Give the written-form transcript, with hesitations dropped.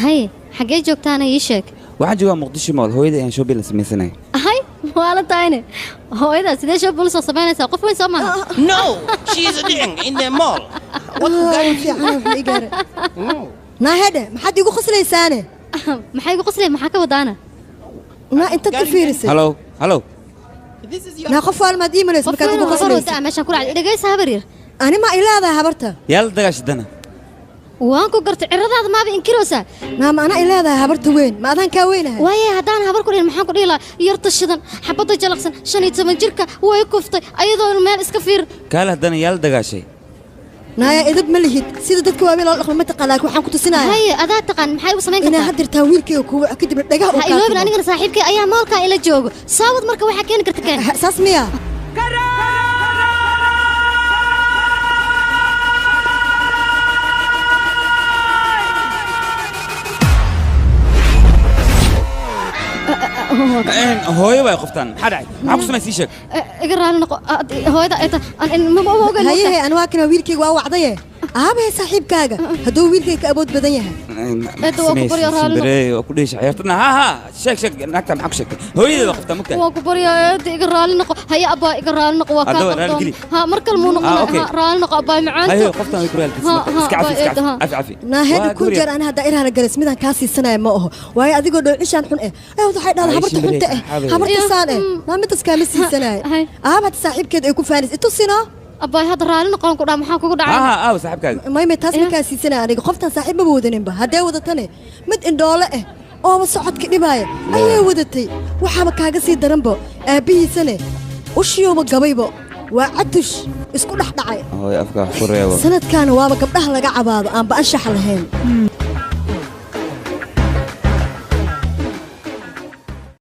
Haye, xaggee joogtaana ii sheeg. Waxaan joogaa Muqdisho Mall. Hooyada ayaan shopping la samaysanaya. Hay, waa la tahayne, hooyadaa sidee shopping soo samaynaysaa? Qof weyn soo maaha. No, she's doing in the mall. Fiican wax ii gaara. Naa hedhe, maxaad iigu qoslaysaane? Maxay igu qoslay? Maxaa ka wadaana? Naa intaad ka fiirisay. Hello, hello. Naa qof waalmaad ii malaysa qof markaad weyn igu oo habar qoslaysa? wadaa meeshaan ku dhacday. Dhegaysa, habar yar. Ani ma ileedahay habarta? Yaa la dagaashadana? Waan ku gartay, ciradaada maaba inkiroosaa. Naa ma ana ileedahay habarta weyn? Ma adaan kaa weynahay? Waaye, haddaan habar ku dhihin, maxaan ku dhihi lahaa? Yarta shidan, xabadda jalaqsan, 15 jirka way kuftay ayadoo meel iska fiir. Kaale, haddana yaa la dagaashay? Naaya, idab ma lihid. Sida dadka waaweyn loo dhaqmo ma taqaan, laakiin waxaan ku tusinayaa. Haye, adaa taqaan, maxay u samayn inaa kartaa? Haddirtaa wiilkayga kuwa kadibna dhagaha uu Ha kaa iloobin. tumo. Anigana saaxiibkay ayaa mall-kaa ila joogo. Saawad marka waxaa keeni karta keen. Saas miya? Hooyo way qoftaan. Maxaa dhacay? Maxaa ku samay? Sii sheeg. Iga raali noqo. Hooyada ay tahay ma ogeyn. Hayehe, ani waa kana wiilkayga waa wacdaye. Aabahe saaxiibkaaga hadduu wiilkayga ka awood badan yahay. Eedda, waa ku baryaa, raali noqo. Simbirey, waa ku dhihi ciyaartana. Ha ha, sheeg, sheeg. Naagta maxaa ku sheegtay? Hooyadeeda waa qoftaan, mugtahay. Waa ku baryaa, eedda, iga raali noqo. Haye abbaa, iga raali noqo, waa kaa Haddaba, raali qaldoon. geli. Ha, mar kale muu noqon. Ah, okay. Ha, raali noqo, abbaay macaanto. Haye, qoftaan way ku raali. Ha, ha, Iska cafi, iska abbaay, eedda, ha. cafi, cafi, cafi. Naa hedha Waa kun gabar jeer yar. ani haddaa iraala galas midaan kaa siisanaya ma aho, waayo adigoo dhoocishaan xun eh ay waxay dhahdaa Ay, habarta shimbirey, xunta eh, xaabay. habarta saan eh. Naa midas kaama siisanaya. Aaba hadda saaxiibkeed ay ku faanis itusino. Abbaay, hadda raali noqon ku dhaa, maxaa kugu dhacay? Ha ha, aawa saaxiibkaaga? Maymay, taas ma kaa siisanaya aniga. Qoftan saaxiib maba wadaninba. Haddee wadatane, mid indhoole eh ooba socodka dhibaaya ayay wadatay. Waxaaba kaaga sii daranbo, aabbihiisane ushiyoba gabaybo, waa catush isku dhex dhacay. Hooyo, afka wax ku reebo. Sanadkaana waaba gabdhaha laga cabaado aanba anshax lahayn.